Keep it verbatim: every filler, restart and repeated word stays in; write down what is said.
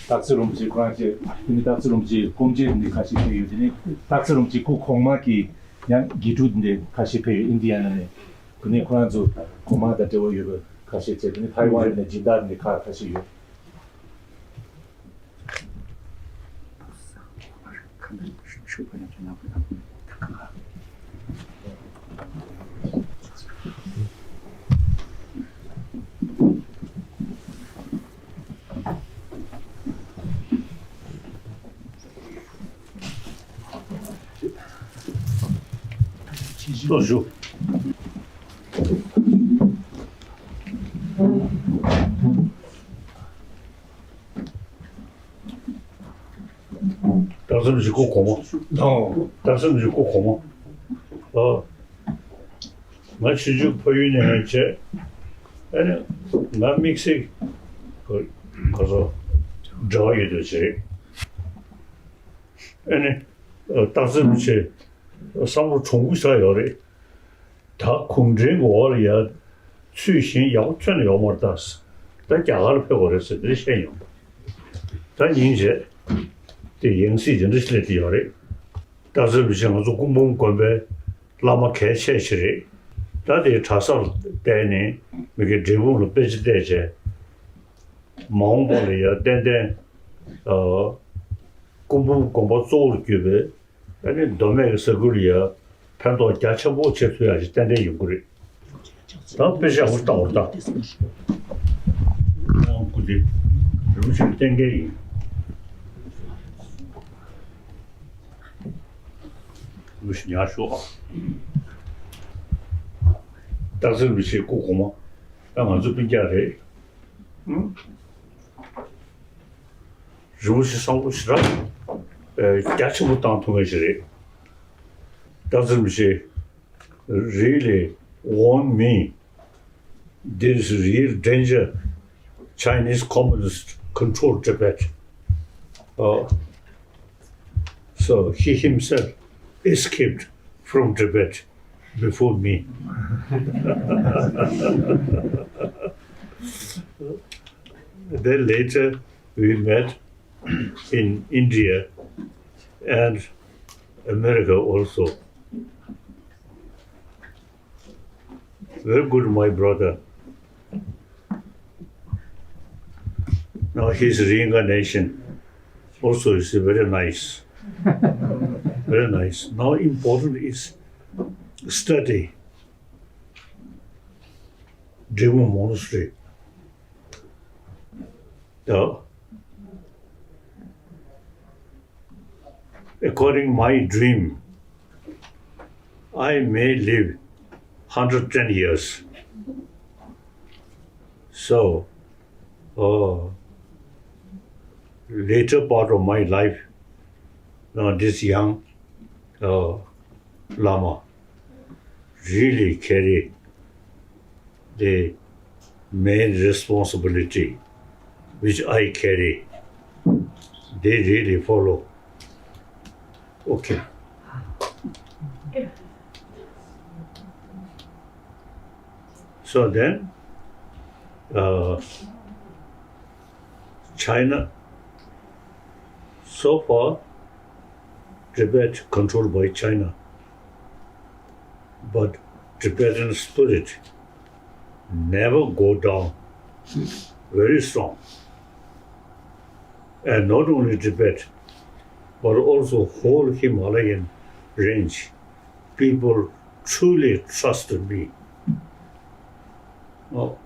སྟག་འཚེར་རིན་པོ་ཆེ་ཁོ་རང་བཅས། དེ་ནི་སྟག་འཚེར་རིན་པོ་ཆེའི་སྐུ་མཆེད་འདི་ཁ་ཤས་ཕེབས་ཡོད། དེ་ནི་སྟག་འཚེར་རིན་པོ་ཆེའི་སྐུ་གོང་མ་གི་ཡང་དགེ་ཕྲུག་འདི་ཁ་ཤས་ཕེབས་ཡོད། ཨིན་ཌི་ཡ་ན་ནས། དེ་ནི་ཁོ་རང་ཚོ་གོང་མ་དང་འབྲེལ་བ་ཡོད་པ་ཁ་ཤས་བྱས། དེ་ནི་ཐའེ་ཝན་ནས་སྦྱིན་བདག་འདི་ཁ་ཁ་ཤས་ཡོད། ལྟོས་ཞུ། སྟག་འཚེར་རིན་པོ་ཆེའི་སྐུ་གོང་མ། ཨོ། སྟག་འཚེར་རིན་པོ་ཆེའི་སྐུ་གོང་མ། ཨོ། ང་ཆུང་ཆུང་ཕ་ཡུལ་ནས་བྱས། ཨ་ནི་ང་དམིགས་བསལ་ག་ཚོད་འབྲེལ་བ་ཡོད་དུ་བྱས། ཨ་ནི་སྟག་འཚེར་རིན་པོ་ཆེ་བསམ་བློ་གྲུང་པོ་ཞིག་ཡོད་རེད། ད་གུང་ཁྲན་གྱི་འོག་ལ་ཡ་ཚུད་བཞིན་ཡག་པོ་ཁྱོན་ནས་ཡོད་མ་རེད་ད། ད་རྒྱ་གར་ལ་ཕེབས་དགོས་རེད་ཟེར་དེ་བཤད་མྱོང་། ད་ཉིན་རྗེས་དེ་ཡང་སྲིད་དེ་འདྲ་ཞིག་སླེབས་ཀྱི་ཡོད་རེད། སྟག་འཚེར་རིན་པོ་ཆེ་ང་ཚོ་སྐུ་འབུམ་དགོན་པའི་བླ་མ་གལ་ཆེ་ཤོས་རེད། ད་དེ་གྲྭ་སར་བསྡད་ནས་མི་གི་འབྲས་སྤུངས་ལ་དཔེ་ཆ་བལྟས་བྱས། མ་འོངས་པ་ལ་ཡ་ཏན་ཏན་ཨ་སྐུ་འབུམ་དགོན་པ་གཙོ་བོར་གྱུར་པའི། ཨ་ནི་མདོ་སྨད་ཀྱི་ས་ཁུལ་ལ་ཡ་ཕན་ཐོགས་རྒྱ་ཆེན་པོ་བྱེད་ཐུབ་ཡག་ཅིག་ཏན་ཏན་ཡོང་གི་རེད། ད་དཔེ་ཆ་འུར་ལྟ་འུར་ལྟ། ཁོང་སྐུ་དེ་རིན་པོ་ཆེ་གཏན་འཁེལ་ཡིན། རིན་པོ་ཆེ་ཉར་ཤོག་ཨ། སྟག་འཚེར་རིན་པོ་ཆེའི་སྐུ་གོང་མ། ད་ང་ཚོ་སྤུན་ཀྱག་རེད། ཨང་། རིན་པོ་ཆེ་བསམ་བློ་ཞེ་དྲག་ཨ་རྒྱ་ཆེན་པོ་བཏང་ཐུབ་མཁན་ཞིག་རེད། སྟག་འཚེར་རིན་པོ་ཆེ really warned me, there is real danger Chinese communists control Tibet. Uh, so he himself escaped from Tibet before me. Then later we met in India and America also. Very good, my brother. Now his reincarnation also is very nice. Very nice. Now important is study. Dream of monastery. The, according my dream, I may live hundred ten years. So, uh, later part of my life, uh, this young uh, Lama really carry the main responsibility which I carry. They really follow. Okay. So then, uh, China, so far, Tibet controlled by China, but Tibetan spirit never go down, very strong. And not only Tibet, but also whole Himalayan range, people truly trust me. Now,